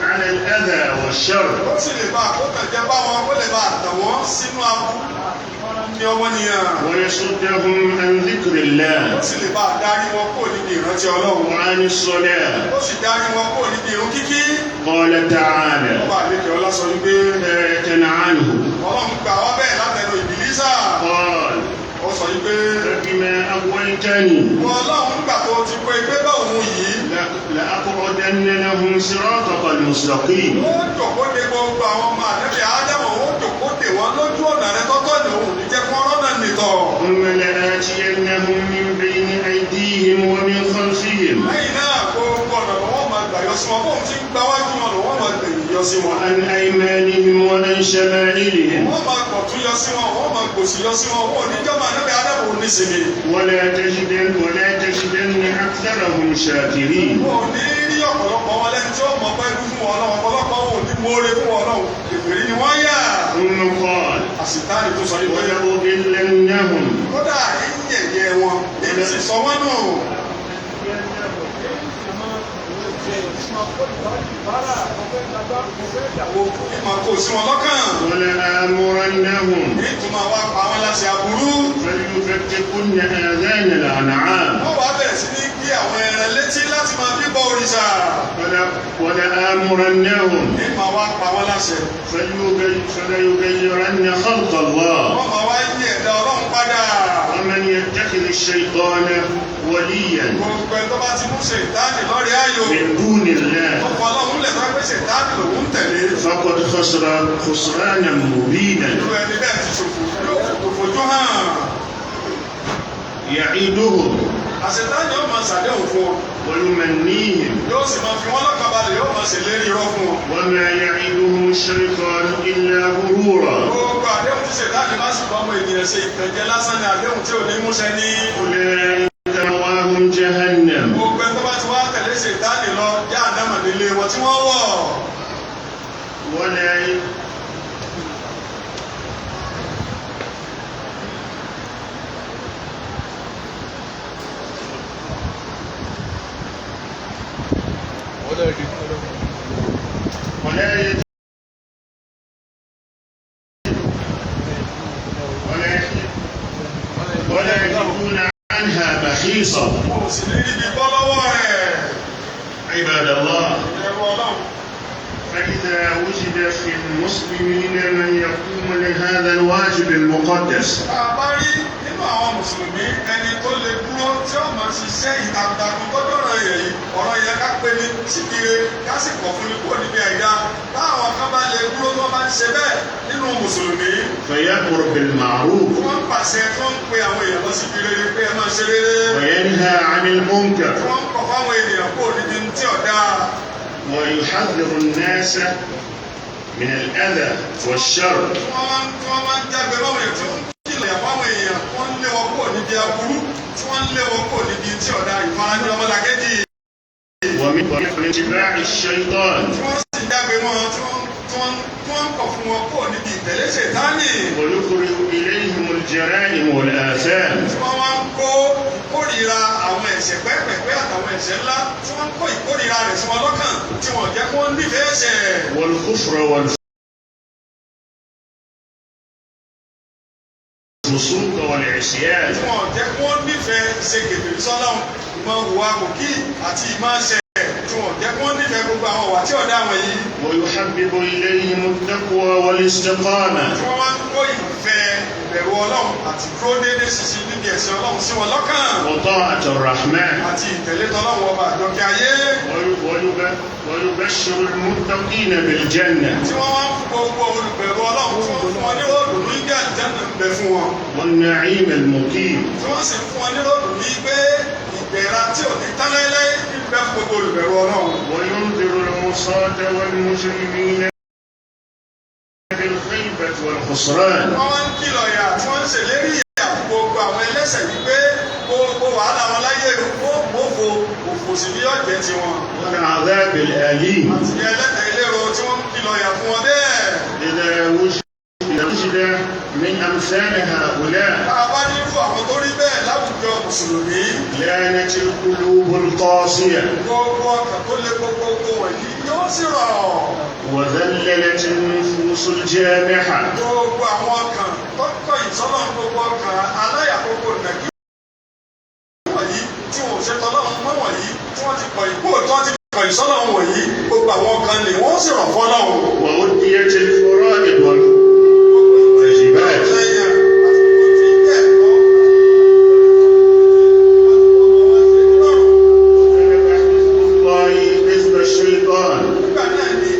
على الأذى والشر. Ó sì lè bá àkókò jẹ́ bá wọn, ó lè bá àtàn wọ́n sínú aburú ní ọwọ́ nìyẹn. ويصدهم عن ذكر الله Ó sì lè bá darí wọn kó níbi ìrántí Ọlọ́run. وعن الصلاة. Ó sì darí wọn kó níbi ìrun kíkí. قال تعالى Ọba àlejò ọlá sọ wípé حكاية عنه. Ọlọ́run gbà wá bẹ́ẹ̀ látẹnu Ìbílísà. قال: Ó sọ wípé فبما أغويتني wọn Ọlọ́run gbà tó ti kó ẹgbẹ́ bá òun yìí, لأقعدن لهم صراطك المستقيم. ó jòkó de gbogbo àwọn ọmọ ànábì Ádámù, ó jòkó de wọn lójú ọ̀nà rẹ tọ́tọ́ ní òun ní jẹ́ kí wọ́n rọ́nà nìtọ̀. ثم لآتينهم من بين أيديهم ومن خلفهم Lẹ́yìn náà, gbogbo ọ̀nà lọ́wọ́ máa gbà yọ sí wọn. Bóun ti ń gba wájú wọn lọ́wọ́ máa gbẹ̀yìn yọ sí wọn. وعن أيمانهم وعن شمائلهم. Wọ́n máa kọ̀tún yọ sí wọn, wọ́n máa gbòsì yọ sí wọn. Wọ́n ò ní jọ́mọ ànábì Ádámù ò ní sinmi. ولا تجدن أكثرهم شاكرين. Wọn ò ní rí ọ̀pọ̀lọpọ̀ wọn lẹ́ni tí ó mọ̀ pẹ́ fún wọn lọ́wọ́. Ọ̀pọ̀lọpọ̀ wọn ò ní mórè fún wọn lọ́wọ́, kèfèrí ni wọ́n yà. ثم قال: Àsìtáàní tó sọ yìí wọ́n yẹ ولأضلنهم kódà ẹ̀yìn ẹ̀yẹ wọn èyí sì sọ wọ́n nù. Ìmọ̀ kò sí wọn lọ́kàn. ولآمرنهم Ìtumọ̀ wa pa wọn láṣẹ aburú. فليبتكن آذان الأنعام. Wọ́n wàá bẹ̀rẹ̀ sí ní gbé àwọn ẹran létí láti máa fi bọ òrìṣà. ولآمرنهم Ìmọ̀ wa pa wọn láṣẹ. فليغيرن خلق الله. Wọ́n máa wá yí ẹ̀dá Ọlọ́run padà. ومن يتخذ الشيطان وليا Gbogbo ẹni tó bá ti mú ṣètáàní lọ́rẹ̀ ayò, من دون الله ọkọ̀ Ọlọ́run lẹ̀ tó pé ṣètáàní lòún tẹ̀lé, فقد خسر خسرانا مبينا. Irú ẹni bẹ́ẹ̀ ti ṣòfò, yóò fòkò fojú hàn. يعدهم Àṣetáàní yóò máa ṣàdéhùn fún wọn. ويمنيهم. Yóò sì máa fi wọ́n lọ́kàn balẹ̀, yóò máa ṣèlérí irọ́ fún wọn. وما يعدهم الشيطان إلا غرورا. Gbogbo àdéhùn tí ṣètáàní bá sì bá ọmọ ènìyàn ṣe, ìtànjẹ lásán ni, àdéhùn tí ò ní múṣẹ ní. أولئك مأواهم جهنم. Gbogbo ẹni tó bá ti wá tẹ̀lé ṣètáàní lọ, Jáànámà nílé wọn tí wọ́n wọ̀. ولا ولا يج- ولا ولا يجدون عنها محيصا. Wọn ò sì ní ríbi bọ́ lọ́wọ́ rẹ̀. عباد الله، Ẹ̀rù Ọlọ́run. فإذا وجد في المسلمين من يقوم لهذا الواجب المقدس، Tá a bá rí nínú àwọn mùsùlùmí ẹni tó lè dúró tí ó máa ṣiṣẹ́ ìtakuntakun tó dọ̀rọ̀ yẹ̀ yìí, ọ̀rọ̀ yẹn ká pé ní síkire, ká sì kọ̀ fún ní kúrò níbi àìdá, báwọn kan bá lè dúró tó bá ń ṣe bẹ́ẹ̀ nínú mùsùlùmí, فيأمر بالمعروف tí wọ́n ń pàṣẹ, tí wọ́n ń pe àwọn èèyàn lọ síbi rere pé ẹ máa ṣe rere, وينهى عن المنكر tí wọ́n ń kọ̀ fáwọn ènìyàn kúrò níbi tí ọ̀dà, ويحذر الناس من الأذى والشر، tí wọ́n máa ń jágbe báwọn èèyàn, tí wọ́n ń kìlọ̀ fáwọn èèyàn, tí wọ́n ń lé wọn kúrò níbi aburú, tí wọ́n ń lé wọn kúrò níbi tí ọ̀dà, ìfarajọ ọmọlàkejì, ومن اتباع الشيطان، tí wọ́n sì jágbe mọ́ wọn, tí wọ́n ń kọ̀ fún wọn kúrò níbi ìtẹ̀lé Ṣètánì, ويخرج إليهم الجرائم والآثام، tí wọ́n wá ń kó ìkórìíra àwọn ẹ̀ṣẹ̀ pẹ́pẹ̀pẹ́ àtàwọn ẹ̀ṣẹ̀ ńlá, tí wọ́n ń kó ìkórìíra rẹ̀ sí wọn lọ́kàn, tí wọ́n jẹ́ kó nífẹ̀ẹ́ ẹ̀ṣẹ̀. والكفر. والفسوق Tí والعصيان. wọ́n jẹ́ kí wọ́n nífẹ̀ẹ́ ṣe kèfèrí sọ́lọ́run, ìmọ̀ hùwà kòkí àti ìmọ̀ ṣẹ̀, tí wọ́n jẹ́ kí wọ́n nífẹ̀ẹ́ gbogbo àwọn ìwà tí ọ̀dá wọn yìí. ويحبب إليهم التقوى والاستقامة. Tí wọ́n wá ń kó ìfẹ́ ìbẹ̀rù Ọlọ́run àti dúró déédéé ṣinṣin níbi ẹ̀sìn Ọlọ́run sí wọn lọ́kàn وطاعة الرحمن. àti ìtẹ̀lé tọ́lọ́run ọba àjọkẹ́ ayé. ويبشر المتقين بالجنة Tí wọ́n wá ń fún gbogbo olùbẹ̀rù Ọlọ́run, tí wọ́n fún wọn ní ròdùnú ìgbé àlùjánnà ń bẹ fún wọn, والنعيم المقيم. tí wọ́n sì fún wọn ní ròdùnú ìgbé ìdẹ̀ra tí ò ní tán láéláé ń bẹ fún gbogbo olùbẹ̀rù Ọlọ́run. وينذر العصاة والمجرمين بالخيبة والخسران. Wọ́n wá ń kìlọ̀ ìyà tí wọ́n ń ṣèlérí ìyà fún gbogbo àwọn ẹlẹ́ṣẹ̀ wípé gbogbo wàhálà wọn láyé ó mọ́fo òfò sí ní ọ̀jẹ̀ tiwọn والعذاب الأليم. àti ẹlẹ́tẹ̀ ìlérò tí wọ́n ń kìlọ̀ ìyà fún wọn bẹ́ẹ̀. إذا وجد من أمثال هؤلاء Bá a bá nírú àwọn tó rí bẹ́ẹ̀ láwùjọ mùsùlùmí, لانت القلوب القاسية gbogbo ọkàn tó lé gbogbogbò wọ̀nyí yóò sì rọ̀. وذللت النفوس الجامحة. Gbogbo àwọn ọkàn tó kọ̀yìn sọ́lọ́, gbogbo ọkàn aláyàkókò nàkí wọ̀nyí tí wọn ò ṣe tọ́lọ́run mọ́ wọ̀nyí, tí wọ́n ti kọ̀yìn kó tó ti kọ̀yìn sọ́lọ́run wọ̀nyí, gbogbo àwọn ọkàn lè wọ́n sì rọ̀ fọ́lọ́run. وأديت الفرائض والواجبات. Lẹ́yìn àsìkò tí ẹ̀kọ́ وغلب حزب الله حزب الشيطان. Nígbà náà ni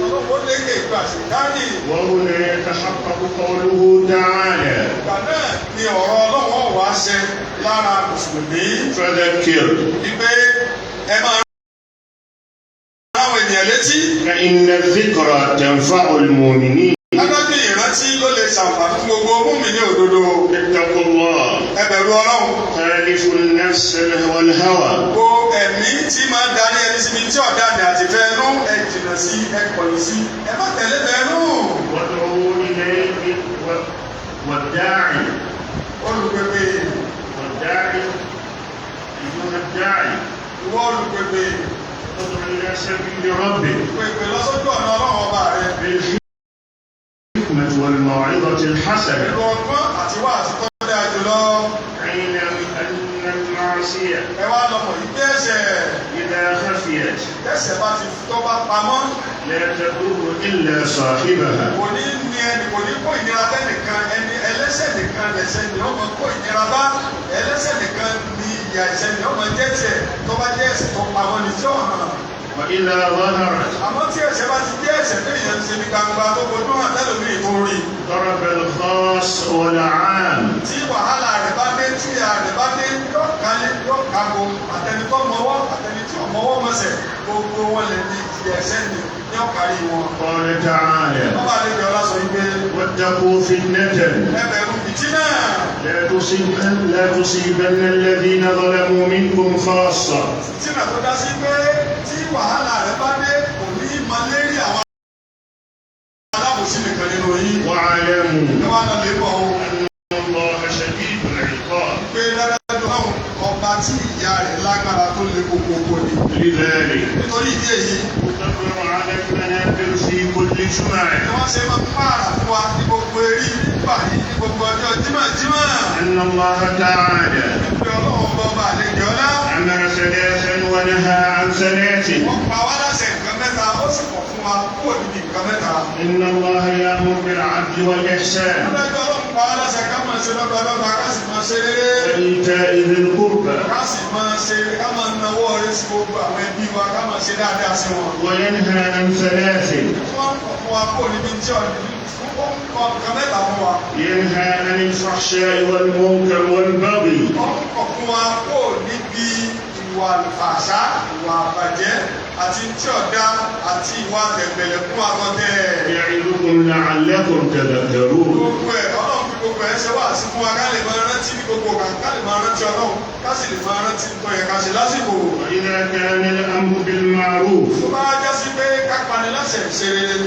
ọlọ́wọ́ lékè ìgbà ṣètánì. وهنا يتحقق قوله تعالى: Ìgbà náà ni ọ̀rọ̀ Ọlọ́wọ́ wá ṣẹ lára mùsùlùmí فذكر wípé ẹ máa ráwọn ènìyàn létí. فإن الذكرى تنفع المؤمنين. Adájọ́ ìrántí ló lè ṣàǹfààní fún gbogbo mùmínì òdodo. اتقوا الله. Ẹ bẹ̀rù Ọlọ́run. خالفوا النفس والهوى. Gbogbo ẹ̀mí tí máa ń darí ẹni síbi tí ọ̀dà ni àti fẹ́ẹ́nú, ẹ jìnnà sí, ẹ kọ̀yìn sí, ẹ má tẹ̀lé fẹ́ẹ́nú. وادعوا إليه والداعي. Olùpèpè. والداعي، أيها الداعي، Ìwọ olùpèpè، ادع إلى سبيل ربك pèpè lọ́sọ́jú ọ̀nà Ọlọ́run ọba rẹ بالحكمة والموعظة الحسنة. pẹ̀lú ọgbọ́n àti wáàsí tó dáa jùlọ. اعلم أن المعصية Ẹ wá lọ mọ̀ yí pé ẹ̀ṣẹ̀ إذا خفيت tẹ̀sẹ̀ bá ti tó bá pamọ́ لا تضر إلا صاحبها. kò ní ní ẹni, kò ní kó ìnira bẹ́nìkan. Ẹni ẹlẹ́ṣẹ̀ nìkan lẹ̀ṣẹ̀ ni ó máa kó ìnira bá, ẹlẹ́ṣẹ̀ nìkan ni ìyà ẹ̀ṣẹ̀ ni ó máa jẹ́ tiẹ̀ tó bá jẹ́ ẹ̀ṣẹ̀ tó pamọ́ ni tí ó hàn. وإذا ظهرت Àmọ́ tí ẹ̀ṣẹ̀ bá ti jẹ́ ẹ̀ṣẹ̀ tó èèyàn ń ṣe ní gbangba tó fojú hàn tẹ́lòmíì tó rí, ضرب الخاص والعام. tí wàhálà rẹ̀ bá dé, tí ìyà rẹ̀ bá dé, yóò kálé yóò kágo, àtẹni tó mọwọ́ àtẹni tí ò mọwọ́ mọsẹ̀, gbogbo wọn lè ní ìjìyà ẹ̀ṣẹ̀ ni ní ọ̀kárí wọn. قال تعالى: Wọ́n bá lè jọ lásọ yìí pé واتقوا فتنة ẹ bẹ̀rù fìtínà لا تصيبن الذين ظلموا منكم خاصة. Fìtínà tó dá sí pé tí wàhálà rẹ̀ bá dé kò ní í mọ lérí àwọn alábòsí nìkan nínú yín. واعلموا Ẹ wá lọ lè bọ̀ o أن الله شديد العقاب. pé dáadáa náà ọba tí ìyà rẹ̀ lágbára tó le kókókó ni. لذلك Nítorí ìdí èyí يكرر على المنابر في كل جمعة ni wọ́n ṣe máa ń pààrà fún wa ní gbogbo eré nígbà yìí ní gbogbo ọjọ́ jímọ̀jímọ̀ أن الله تعالى pé Ọlọ́run ọba ọba àlejò ọlá أمر ثلاثا ونهى عن ثلاث. wọ́n pa wá láṣẹ nǹkan mẹ́ta, ó sì kọ̀ fún wa kúrò níbi nǹkan mẹ́ta. إن الله يأمر بالعدل والإحسان Adájọ́ Ọlọ́run pa wá láṣẹ ká máa ṣe lọ́gbàdọ́gba, ká sì máa ṣe rere, وإيتاء ذي القربى. ká sì máa ṣe, ká máa nawọ́ rẹ sí gbogbo àwọn ẹbí wa, ká máa ṣe dáadáa sí wọn. وينهى عن ثلاث. Wọ́n kọ̀ fún wa kúrò níbi tí ọ̀nà ó ń kọ nǹkan mẹ́ta fún wa. ينهى عن الفحشاء والمنكر والبغي. Ó ń kọ̀ fún wa kúrò níbi ìwà àlùfàṣà, ìwà àbàjẹ́ àti tí ọ̀dá àti ìwà tẹ̀m̀bẹ̀lẹ̀kún àtọ̀tẹ̀. يعظكم لعلكم تذكرون. Gbogbo ẹ̀ Ọlọ́run fi gbogbo ẹ̀ ṣe wá sí fún wa ká lè máa rántí ní gbogbo ọ̀gá, ká lè máa rántí Ọlọ́run, ká sì lè máa rántí tó yẹ ká ṣe lásìkò. وإذا كان الأمر بالمعروف Tó bá já sí pé ká pani láṣẹ ìṣe rere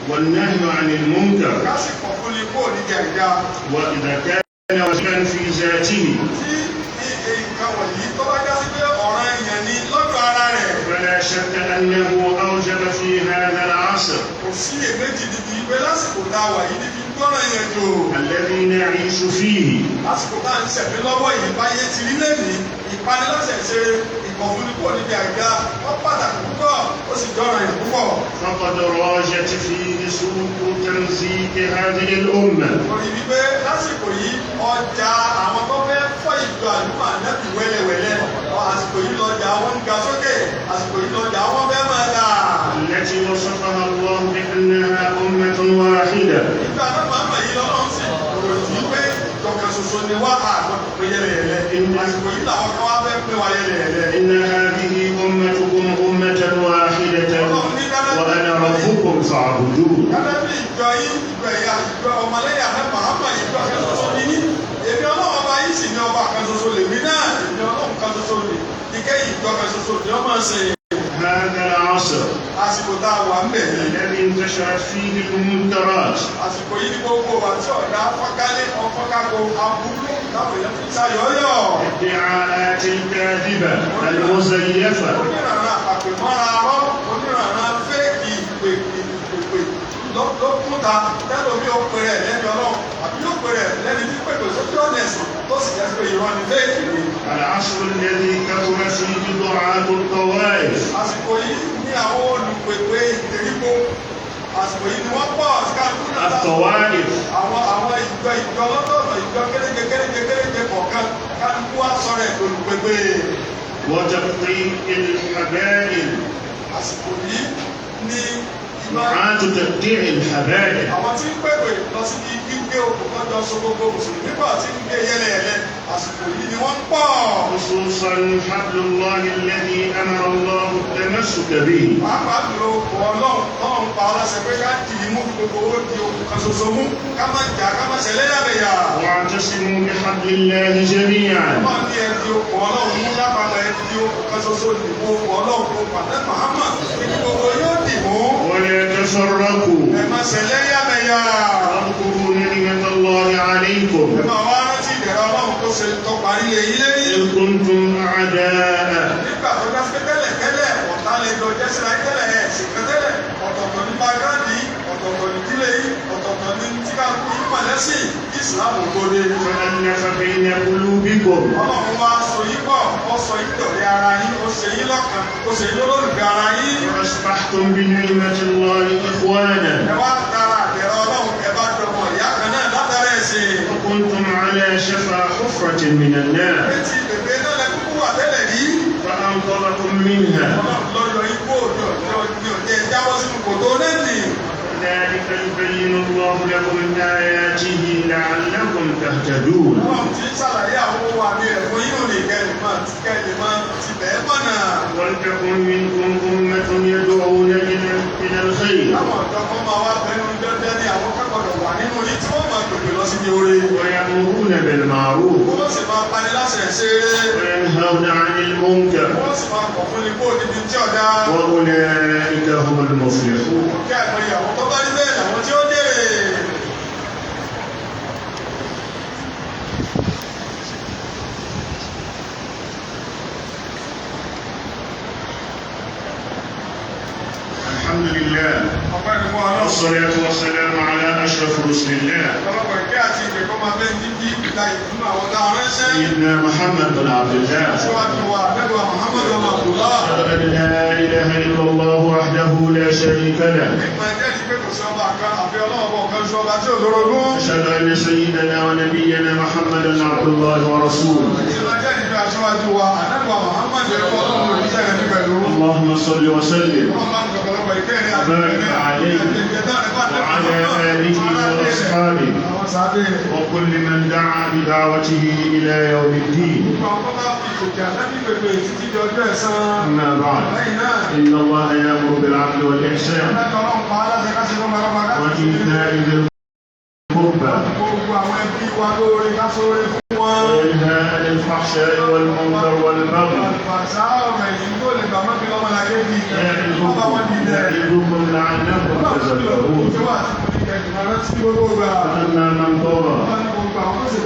والنهي عن المنكر ká sì kọ̀ fún ni kó níjà ìjà وإذا كان واجبا في ذاته tí nǹkan wọ̀nyí tó bá já sí pé ọ̀ràn èèyàn ni lọ́dọ̀ ara rẹ̀, فلا شك أنه أوجب في هذا العصر kò sí èméjì níbi pé lásìkò tá a wà yìí níbi gbọ́ràn jọ́ràn yẹn jù. الذي نعيش فيه. Lásìkò tá à ń ṣẹ̀mí lọ́wọ́ yìí, báyé ti rí lẹ́nìí, ìpaniláṣẹ ṣe ìkọ̀fúnni kúrò níbi àìdá, wọ́n pàtàkì púpọ̀, ó sì jọ́ràn yẹn púpọ̀. فقد راجت فيه سوق تمزيق هذه الأمة. Torí wípé lásìkò yìí, ọjà àwọn tó fẹ́ fọ́ ìjọ àlùmọ̀ ànábì wẹ́lẹ́wẹ́lẹ́, àsìkò yìí lọ́jà wọn ń ga sókè, àsìkò yìí lọ́jà wọn fẹ́ máa tà. التي وصفها الله بأنها أمة واحدة. Ìgbà náà máa mọ̀ yìí lọ́lọ́run sì ròyìn pé ìjọkan ṣoṣo ni wá, àgbọ̀dọ̀ pé yẹlẹyẹlẹ. Àsìkò yìí làwọn kan wá fẹ́ pín wa yẹlẹyẹlẹ. إن هذه أمتكم أمة واحدة وأنا ربكم فاعبدون. Gẹ́gẹ́ bí ìjọ yìí, ìjọ ẹ̀yà, ìjọ ọmọlẹ́yà náà Màhámà, ìjọ kan ṣoṣo ni yín. Èmi Ọlọ́run ọba yìí sì ní ọba kan ṣoṣo lèmi náà, èmi Ọlọ́run kan ṣoṣo lè. Ìkẹyìn ìjọ kan ṣoṣo ni ọmọ ṣe. هذا العصر Àsìkò tá a wà ń bẹ̀ yìí. الذي انتشرت فيه المنكرات. Àsìkò yìí ní gbogbo àti ọ̀dà fọ́nkálé ọ̀fọ́nkáko aburú táwọn èèyàn fi ń ṣayọ̀ọ́yọ̀. الادعاءات الكاذبة المزيفة. Onírànà àpèmọ́ra arọ́, onírànà fẹ́ẹ̀kì ìpè ìpè ló kúta tẹ́lómi ó pè rẹ̀ lẹ́ni Ọlọ́run àbí yóò pè rẹ̀ lẹ́ni tí pèpè sójú ọ̀nà ẹ̀sìn, tó sì jẹ́ pé irọ́ ni, fẹ́ẹ̀kì ni. العصر الذي كثر فيه دعاة الطوائف. Àsìkò yìí ní àwọn olùpèpè ìgbèríko, àsìkò yìí ni wọ́n pọ̀ kálukú náà. الطوائف. Àwọn ìjọ lọ́tọ̀ọ̀tọ̀, ìjọ kéréje kéréje kéréje kọ̀ọ̀kan, kálukú wá sọ̀rọ̀ ẹ̀ lólùpèpè. وتقطيع الحبائل. Àsìkò yìí ni ìmọ̀ دعاة تقطيع الحبائل. Àwọn tí ń pèpè lọ sí ibi gbígbé okùn kan jọ so gbogbo mùsùlùmí pọ̀, tí ń gbé yẹlẹyẹlẹ, àsìkò yìí ni wọ́n ń pọ̀. خصوصا حبل الله الذي أمر الله التمسك به. Pàápàá jùlọ okùn Ọlọ́run tọ́lọ́run pa aláṣẹ pé ká dì í mú, kí gbogbo owó di okùn kan ṣoṣo mú, ká má jà, ká má ṣẹlẹ́yàmẹ̀yà. واعتصموا بحبل الله جميعا. Wọ́n ní ẹ di okùn Ọlọ́run mú lápapọ̀, ẹ di okùn kan ṣoṣo dì mú, okùn Ọlọ́run, okùn àtẹ Muhammad, kí gbogbo yóò dì mú. ولا تفرقوا. Ẹ má ṣẹlẹ́yàmẹ̀yà. واذكروا نعمة الله عليكم. Ẹ máa wá rántí ìdẹ̀ra Ọlọ́run tó ṣe tó parí lé yín lérí. إذ كنتم أعداء. Nígbà tó dá sí tẹ́lẹ̀ tẹ́lẹ̀, ọ̀tá lè jọ jẹ́ síra yín tẹ́lẹ̀, ẹ̀ sì kan tẹ́lẹ̀, ọ̀tọ̀ọ̀tọ̀ ní bágráàdì yìí, ọ̀tọ̀ọ̀tọ̀ ní ìdílé yìí, ọ̀tọ̀ọ̀tọ̀ ní tí kálukú yín mọ̀lẹ́sìn, Ìsìlámù gbòde. فألف بين قلوبكم. Ọlọ́run wá so yín pọ̀, ó sọ yín dọ̀rẹ́ ara yín, ó ṣe yín lọ́kan, ó ṣe yín lólùfẹ́ ara yín. فأصبحتم بنعمة الله إخوانا. Ẹ wá tara àtẹ̀rọ Ọlọ́run, ẹ bá dọmọ ìyá kan náà látara ẹ̀sìn. وكنتم على شفا حفرة من النار. Etí bèbè náà lẹ kúkú wà tẹ́lẹ̀ rí. فأنقذكم منها. Ọlọ́run lọ́yọ̀ ikú òjò ní òjò jábọ́ sínú kòtò nẹ́ẹ̀nì. ذلك يبين الله لكم آياته لعلكم تهتدون. Ọlọ́run ti ń ṣàlàyé àwọn ohun àmì rẹ̀ fún yín òní kẹ́lì máa ti kẹ́lì máa ti bẹ́ẹ̀ mọ̀nà. ولتكن منكم أمة يدعون إلى الخير. Láwọn ọ̀dọ́ kan máa wá bẹnu dandan ní àwọn kẹ́kọ̀ọ́ wà nínú yín tí wọ́n máa gbègbè lọ síbi oore. ويأمرون بالمعروف. Wọ́n sì máa pani láṣẹ ṣe eré. وينهون عن المنكر. Wọ́n sì máa kọ̀ fún ni kó níbi tí ọ̀dà. وأولئك هم المفلحون. Kí àìmọye àwọn tó bá rí bẹ́ẹ̀ làwọn tí ó jèrè. الحمد لله. Ọpẹ́ ni fún Ọlọ́run. والصلاة والسلام على أشرف رسل الله. Ọlọ́pàá ìkẹ́ àti ìgbè kọ́ máa bẹ́ẹ̀ ní bí ìta ìdùnnú àwọn tá a ránṣẹ́. سيدنا محمد بن عبد الله. Síwájú wa, Ànábì wa Muhammadu ọmọ Abdullah. أشهد أن لا إله إلا الله وحده لا شريك له. Ìmọ̀ ẹ̀jẹ̀ pé kò sí ọba kan àfi Ọlọ́run ọba ọ̀kan ṣoṣo, ọba tí ò lórogún. أشهد أن سيدنا ونبينا محمدا عبد الله ورسوله. Ìmọ̀ ẹ̀jẹ̀ pé aṣíwájú wa, Ànábì wa Muhammadu, ẹ̀kọ́ Ọlọ́run, òjíṣẹ́ rẹ̀ ní pẹ̀lú. اللهم صل وسلم Wọ́n máa ń gbọ̀pọ̀lọpọ̀ ìkẹ́ rẹ̀ àti وبارك عليه وعلى آله وأصحابه àwọn sábẹ́ rẹ̀. وكل من دعا بدعوته إلى يوم الدين. Gbogbo àwọn tó bá fi ìkòkè ànábì pèpè títí di ọjọ́ ẹ̀san. أما بعد. Lẹ́yìn náà, إن الله يأمر بالعدل والإحسان Ẹ̀ka Ọlọ́run pa á láṣẹ ká ṣe fún ọmọ ká sì ṣe وإيتاء ذي القربى. gbogbo àwọn ẹbí wa lóore, ká sóore fún wọn. وينهى عن الفحشاء والمنكر والبغي. Àlùfàṣà ọ̀rọ̀ ẹ̀yìn tó lè gbà mọ́ bí lọ́mọlàkejì wọ́n bá wọn يعظكم dìde. يعظكم لعلكم تذكرون. أما من طغى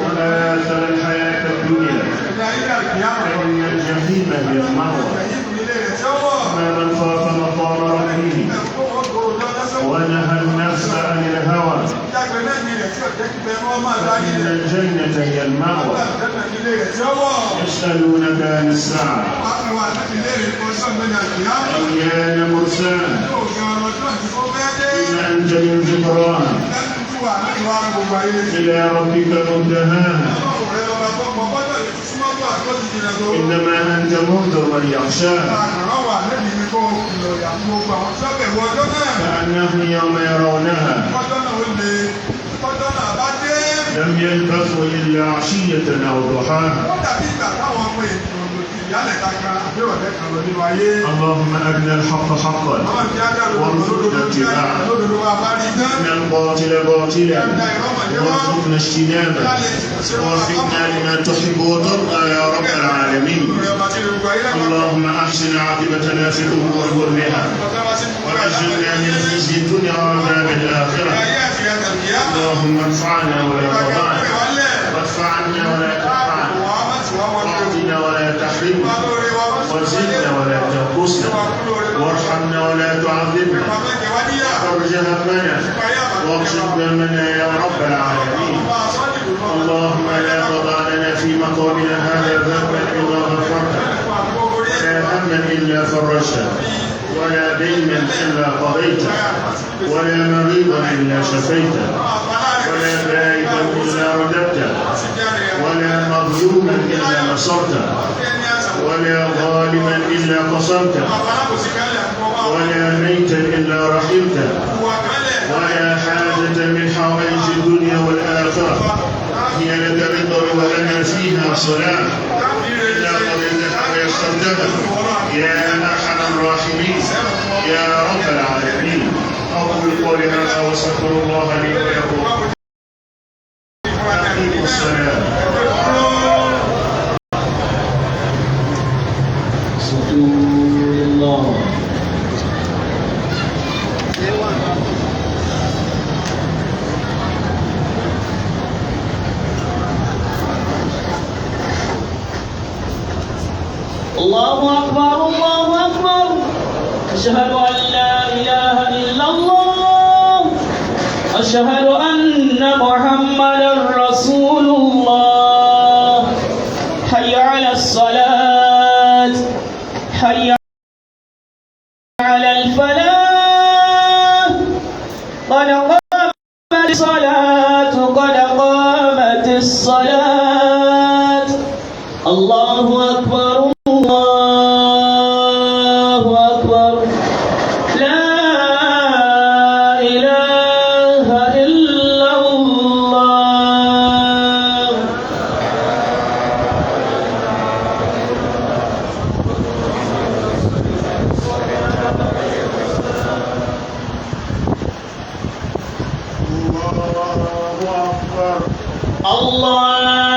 وآثر الحياة الدنيا فإن الجحيم هي المأوى. أما من خاف مقام ربه ونهى النفس عن الهوى فإن الجنة هي المأوى. يسألونك عن الساعة أيان مرساها، فيما أنت من ذكراها، إلى ربك منتهاها، إنما أنت منذر من يخشاها، كأنهم يوم يرونها لم يلبثوا إلا عشية أو ضحاها. اللهم أرنا الحق حقا وارزقنا اتباعه، أرنا الباطل باطلا وارزقنا اجتنابه، ووفقنا لما تحب وترضى يا رب العالمين. اللهم أحسن عاقبتنا في الأمور كلها، وأجرنا من خزي الدنيا وعذاب الآخرة. اللهم ارفعنا ولا تضعنا، وادفع عنا ولا تدفعنا، واعطنا ولا تحرمنا، وزدنا ولا تنقصنا، وارحمنا ولا تعذبنا، فرج همنا واقصد ذنبنا يا رب العالمين. اللهم لا تضع لنا في مقامنا هذا ذنبا إلا غفرته، ولا هما إلا فرجته، ولا دينا إلا قضيته، ولا مريضا إلا شفيته، ولا بائدا إلا رددته، ولا مظلوما إلا نصرته، ولا ظالما إلا قصمته، ولا ميتا إلا رحمته، ولا حاجة من حوائج الدنيا والآخرة هي لك رضا ولنا فيها صلاح إلا قضيتها ويسرتها يا أرحم الراحمين يا رب العالمين. أقول قولي هذا وأستغفر الله لي ولكم. أقيموا الصلاة. الله. الله أكبر الله أكبر، أشهد أن لا إله إلا الله، أشهد أن محمدا رسول الله، حي على الصلاة، حي على الفلاح، قد قامت الصلاة، قد قامت الصلاة، الله أكبر الله أكبر، لا إله إلا الله. الله أكبر. الله